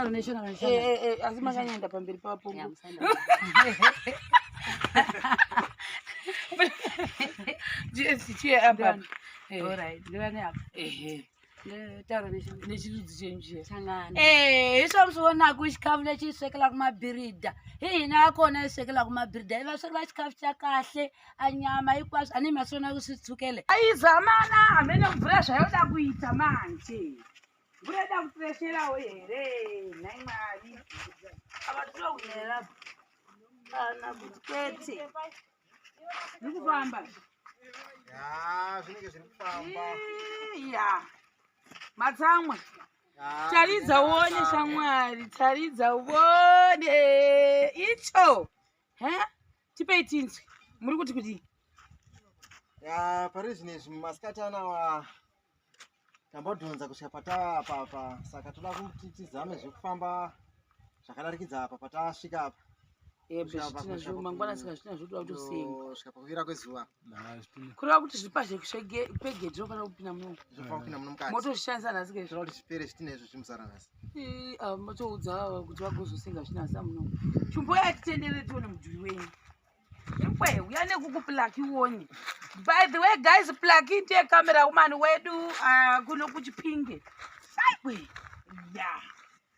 Eh, eh, eh, asi makanyenda pamberi papo chiye apa nechirudzi chenyu chiya hi swa mi swi vonaka xikhafu lexi swekelaka mabirida hi hina va kona yi swekelaka mabirida i va swekela xikhafu xa kahle a nyama hinkwaswo a ni ma swi vonaka swi tshukele aizamana hamene mvura zvayoda kuita manje Mvura ida kutiresherawo here nhai Mwari? Apa tinokunera kana kuti kwete. Zviri kufamba. Ya, zvinenge zviri kufamba. Ya. Matsamwa. Taridza uone shamwari, taridza uone. Icho. He? Tipei tinzwe. Muri kuti kudii? Ya, pari zvino izvi masikati anawa tambodhonza kusvika patava apa apa saka toda kuti tizame zvekufamba zvakadarikidza apa patasvika apa mangwana saka zvitina zvotoda kutosenga svika pakuvira kwezuva kureva kuti zviri pazhepegedhi zvinofanira kupinda muno zvinofanira kupinda muno mukati motozvishandisa nhasi ke zvinoda kuti zvipere zvitina izvo zvimusara nhasi ah, motoudza kuti vagozosenga zvinasa muno chimboya titendere tione mudhuri wenyu Iwe uya nekuku plaki uone. By the way guys, plaki ndiye camera woman wedu kuno kuchipinge. Aiwe. Yeah.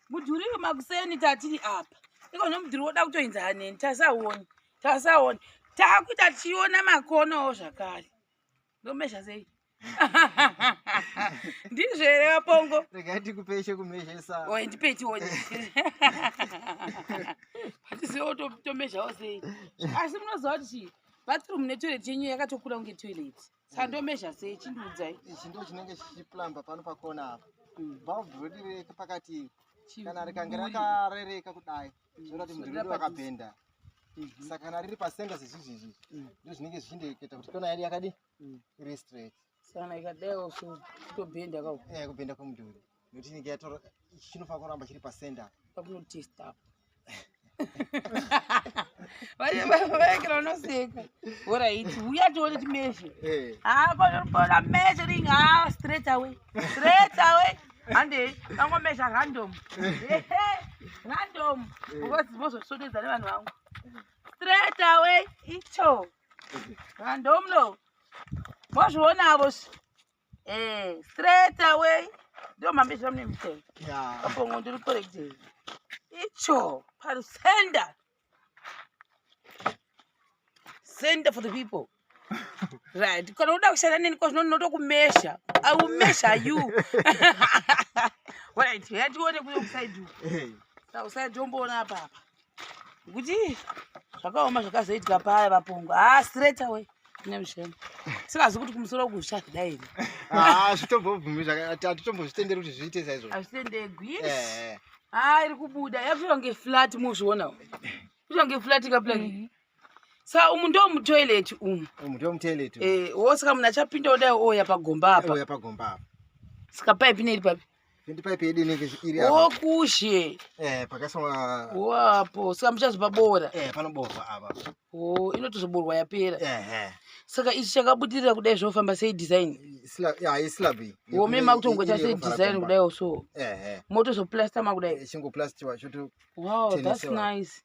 Mudhuri wemakuseni tatiri apa. Iko nomudhuri woda kutoinza neni tasaone. Tasaone. Takuita tichiona makonowo zvakare. Ndomesha sei? Ndizvo here vapongo? Regai ndikupeshe kumeshesa. Oye ndipe tione. Hatizivo tomeshawo sei. Asi munoziva kuti chii? Bathroom netoilet yenyu yakatokura kunge toilet. Saka ndomesha sei chindiudzai. Ichi ndo chinenge chichiplamba pano pakona apa. Bulb redu riri pakati kana rikange rakarereka kudai zvoreva kuti mudhuri wedu wakabhenda. Saka kana riri pasenda sezvizvi izvi ndo zvinenge zvichindeketa kuti kona yedu yakadii? Iri straight. Sana ikadaiwo so kutobhenda ka. Eh kubhenda kwemudhuri. Nekuti inenge yatora ichi chinofanira kuramba chiri pasenda. Pakunotesta apa. Vaekera unoseka. Alright, uya tione timeshe. Eh. Ah, pona measuring ah straight away. Straight away. Hande, tangomesha random. Random. Because vozosodedza nevanhu vangu. Straight away icho. Random no. Mozvionavo eh straight away. Ndio mambisha mune mutemo. Yeah. Apo ndiri correct. Icho parusenda. Center for the people. Right. Kana uda kushanda neni kwa zvino ndinotokumesha. I will measure you. Right. Yatione kuyo kuside uko. Hey. Saka uside tomboona apa apa. Kuti zvakaoma zvakazoitika paya vapongo. Ah, straight away. Nemusheni. Singazi kuti kumusoro kushadai here. Ah, zvitombobvumi zvakati hatitombozvitenderi kuti zviite saizvozvo. Hazvitendegwi. Eh. Ah, iri kubuda. Yakuita kunge flat muzviona. Kuita kunge flat ka plug. Saka umu ndo mutoilet umu. Umu ndo mutoilet. Eh, wo saka munhu achapinda kudai ouya pagomba apa. Ouya pagomba apa. Saka pipe ine iri papi? Ndi pipe yedu inenge iri apa. Wokushe. Eh, pakaiswa Wapo, saka muchazopabora. Eh, panoborwa apa. Oh, inotozoborwa yapera. Eh, eh. Saka ichi chakabudirira kudai zvofamba sei design? Slab, ya, islab iyi. Wome makutongoita sei design kudai so. Eh, eh. Motozoplaster makudai. Chingoplastiwa choto. Wow, that's nice.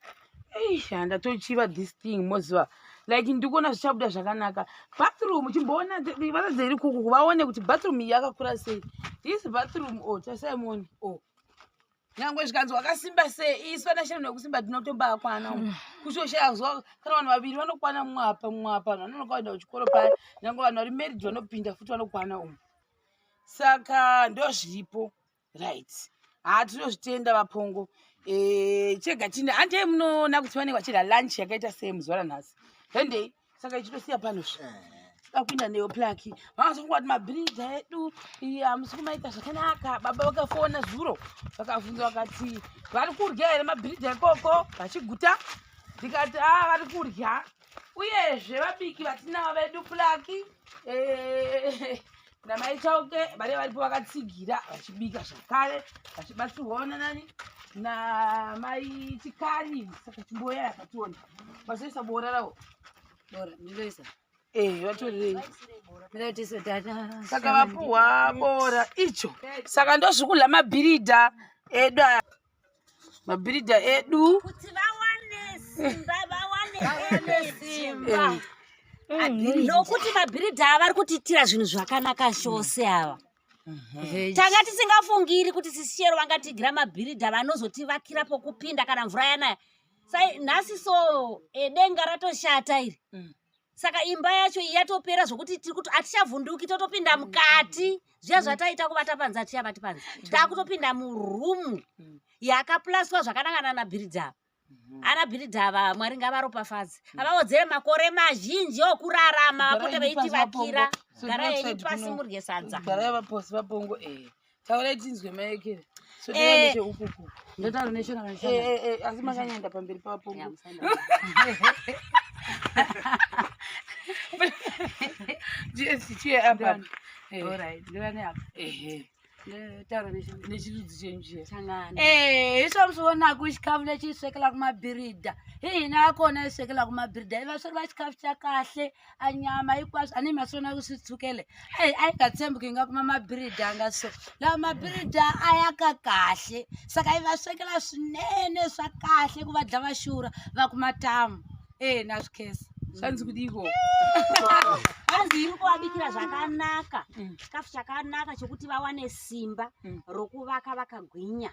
Eish, ndatochiva this thing moziva. Like ndikuona zvichabuda zvakanaka. Bathroom chimboona varatidze iri kuku vaone kuti bathroom iyi yakakura sei. This bathroom oh tasai muone. Oh. Nyangwe zvikanzi wakasimba sei isu vana shanu nekusimba tinotombakwana umu. Kutoshaya zuva kana vanhu vaviri vanokwana mumwe apa mumwe apa vanhu vanonoka kuenda kuchikoro paya nyangwe vanhu vari married vanopinda futi vanokwana umu. Saka ndozviripo. Right. Ha tinozvitenda vapongo. Eh chega tine handei munoona kuti vanenge vachidya lunch yakaita sei muzuva ranhasi. Handei saka ichitosiya pano zve. Toda kuinda neyo plaki. Vakazofunga kuti mabhiridha edu hamusi kumaita zvakanaka. Baba vakafona zuro vakabvunza vakati vari kurya here mabhiridha ikoko vachiguta. Ndikati ah vari kurya. Uyezve vabiki vatinavo vedu plaki eh namai Chauke vari varipo vakatsigira vachibika zvakare vachibatsirwawo nanani namai Chikari. Saka chimboya yakationa vazoisa bora ravo. Bora ndinoisa. Eh, vatorerei? Ndinotiso tata. Saka vapuhwa bora icho. Saka ndozvikudla mabhiridha edu aya. Mabhiridha edu kuti vawane simba, vawane energy. Nokuti mabhiridha ava vari kutiitira zvinhu zvakanaka chose ava. Tanga tisingafungiri kuti sisi Shero vangatigira mabhiridha vanozotivakira pokupinda kana mvura yanaya. Sai nhasi so denga ratoshata iri. Saka imba yacho iyi yatopera zvokuti tiri kuti hatichavhunduki, totopinda mukati. Zviya zvataita kuvata panze, hatichavati panze, taakutopinda murumu yakaplaswa zvakanangana nabhiridha. Ana bhiridha ava, Mwari ngavaropafadze, avawodzere makore mazhinji okurarama, vapote veitivakira. Garai henyu pasi murye sadza. Garai vaposi vapongo. Taurai tinzwe maekere. Cheukuku. Ndotaura neShona kana Shona? Asi makanyanda pamberi pavapongo. Ya, musaenda. Chiye apa. Alright, ndivane apa. Ehe. Ndotaura neShona. Nechirudzi chenyu chiya. Changana. Hi swa mi swi vonaka xikhafu lexi hi swekelaka mabirida, hi hina va kona hi swekelaka mabirida, hi va swekela xikhafu xa kahle, a nyama hinkwaswo. A ni ma swi vona ku swi tshukele. Eyi, a hi nga tshembi ku hi nga kuma mabirida ya nga so lawa mabirida a ya ka kahle. Saka hi va swekela swinene swa kahle ku va dla va xurha, va kuma tamu. E, na swi khensa. Zvanzi kudiko? Hanzi iri kuvabikira zvakanaka, chikafu chakanaka chokuti vawane simba rokuvaka vakagwinya.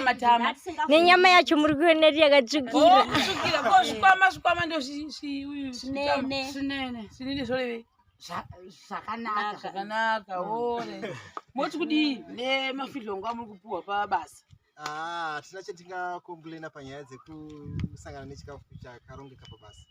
Matama. Nenyama yacho muri kuiona iri yakatsvukira. Kutsvukira ko zvikwama, zvikwama ndo Swinene. Swinene. Swinene zvorevei? Zvakanaka. Zvakanaka ore. Moti kudii nemafidhlongo amuri kupuhwa pabasa? Ah, hatina chatingakomplaina panyaya dzekusangana nechikafu chakarongeka pabasa.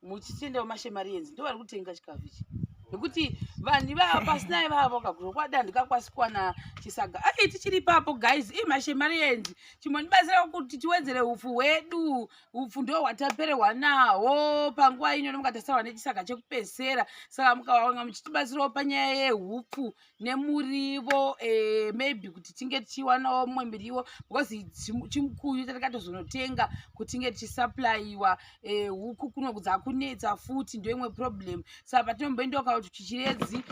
Muchitendawo mashemarienzi, ndo vari kutenga chikafu ichi, nekuti vanhu ivava pasina ivavo kakuzvo kwadandika kuwana chisaga. Ai, tichiri ipapo guys, ii, mashemarienzi, chimbondibatsira kuti tiwedzere upfu hwedu. Upfu ndo hwataperehwa nahwo panguva ino, nomukatasarwa nechisaga chekupedzisera. Saka mukawanga muchitibatsirawo panyaya yehupfu nemurivo, maybe kuti tinge tichiwanawo mumwe miriwo, because chimukuyu tatakatozonotenga kuti tinge tichisupplyiwa. Huku kuno dzakunetsa futi, ndo imwe problem. Saka patinomboendawo kana kuti chichiredzi,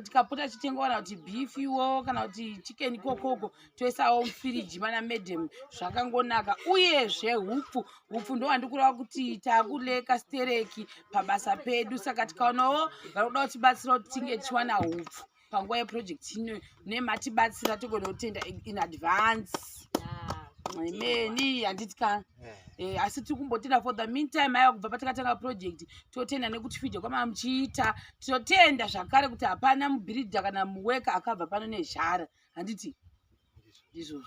tikapota tichitengawo kana kuti beefiwo kana kuti chicken kokoko, toisawo mufiriji mana madam, zvakangonaka. Uyezve hupfu, hupfu ndo handikureva kuti takuleka stereki pabasa pedu. Saka tikaonawo vari kuda kutibatsira kuti tinge tichiwana hupfu panguva yeproject ino, nematibatsira, togona kutenda in advance. Imeni handiti kana? Asi tiri kumbotenda for the meantime. Aiwa, kubva patakatanga project, totenda nekutifidha kwamava muchiita. Tinotenda zvakare kuti hapana mubhiridha kana muweka akabva pano nezhara, handiti ndizvozvo?